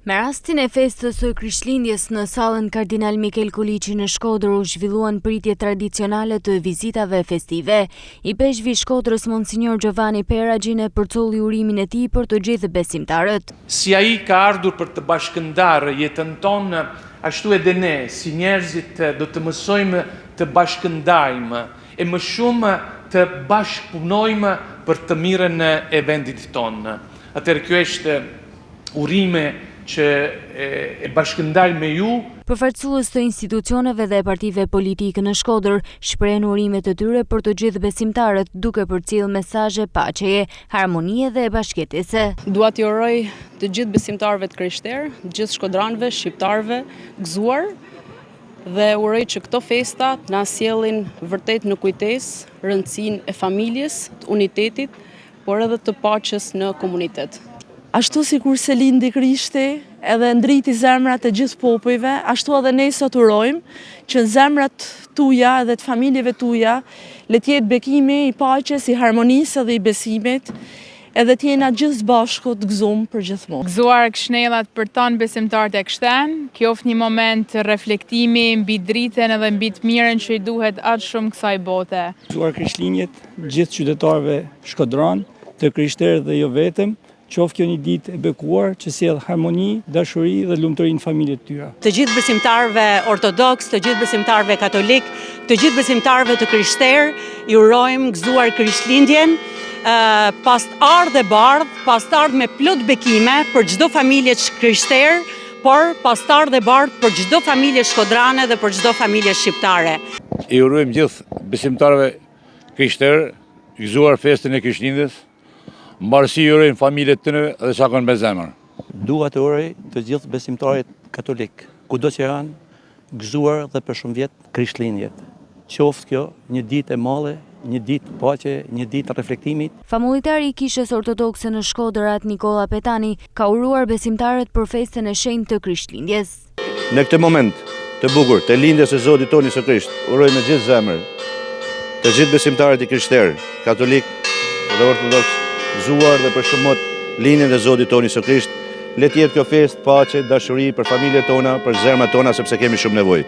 Me rastin e festës së Krishtlindjes në sallën Kardinal Mikel Koliqi në Shkodër u zhvilluan pritje tradicionale të vizitave festive. Ipeshkvi i Shkodrës Monsinjor Giovanni Peragine përcolli urimin e tij për të gjithë besimtarët. Si ai ka ardhur për të bashkëndarë jetën tonë, ashtu edhe ne, si njerëzit, do të mësojmë të bashkëndajmë e më shumë të bashkëpunojmë për të mirën e vendit tonë. Atëherë kjo është urime që e bashkëndaj me ju. Përfaqësues të institucioneve dhe partive politike në Shkodër shprehën urimet e tyre për të gjithë besimtarët, duke përcjellë mesazhe paqeje, harmonie dhe bashkëjetese. Dua t'i uroj të gjithë besimtarëve të krishterë, të gjithë shkodranëve, shqiptarëve, gëzuar dhe uroj që këto festa të na sjellin vërtet në kujtesë rëndësinë e familjes, të unitetit, por edhe të paqes në komunitet. Ashtu sikurse lindi Krishti edhe ndriti zemrat e gjithë popujve, ashtu edhe ne sot urojmë që në zemrat tuja edhe të familjeve tuja le të jetë bekimi i paqes, i harmonisë edhe i besimit, edhe të jena gjithë së bashku të gëzum për gjithmonë. Gëzuar Këshnellat për tanë besimtarët e krishterë, qoftë një moment reflektimi mbi dritën edhe mbi të mirën që i duhet aq shumë kësaj bote. Gëzuar Krishtlindjet gjithë qytetarëve shkodranë, të krishterë dhe jo vetëm, qoftë kjo një ditë e bekuar që sjell harmoni, dashuri dhe lumturi në familjet e tyre. Të gjithë besimtarëve ortodoks, të gjithë besimtarëve katolik, të gjithë besimtarëve të krishterë, i urojmë gëzuar Krishtlindjen, pastë ardhë e bardhë, pastë ardhë me plot bekime për çdo familje të krishterë, por pastë ardhë e bardhë për çdo familje shkodrane dhe për çdo familje shqiptare. I urojmë gjithë besimtarëve krishterë, gëzuar festën e Krishtlindjes, mbarësi i urojmë familjet tyre dhe çka kanë me zemër. Dua të uroj të gjithë besimtarët katolik, kudo që janë, gëzuar dhe për shumë vjet Krishtlindjet. Qoftë kjo një ditë e madhe, një ditë paqe, një ditë reflektimi. Famullitari i Kishës Ortodokse në Shkodër, At Nikolla Petani, ka uruar besimtarët për festën e shenjtë të Krishtlindjes. Në këtë moment të bukur të lindjes së Zotit tonë Jezu Krisht, uroj me gjithë zemër të gjithë besimtarët e krishterë, katolik dhe ortodoks, gëzuar dhe për shumë mot lindjen e Zotit tonë Jezu Krisht. Le të jetë kjo festë paqe, dashuri për familjet tona, për zemrat tona sepse kemi shumë nevojë.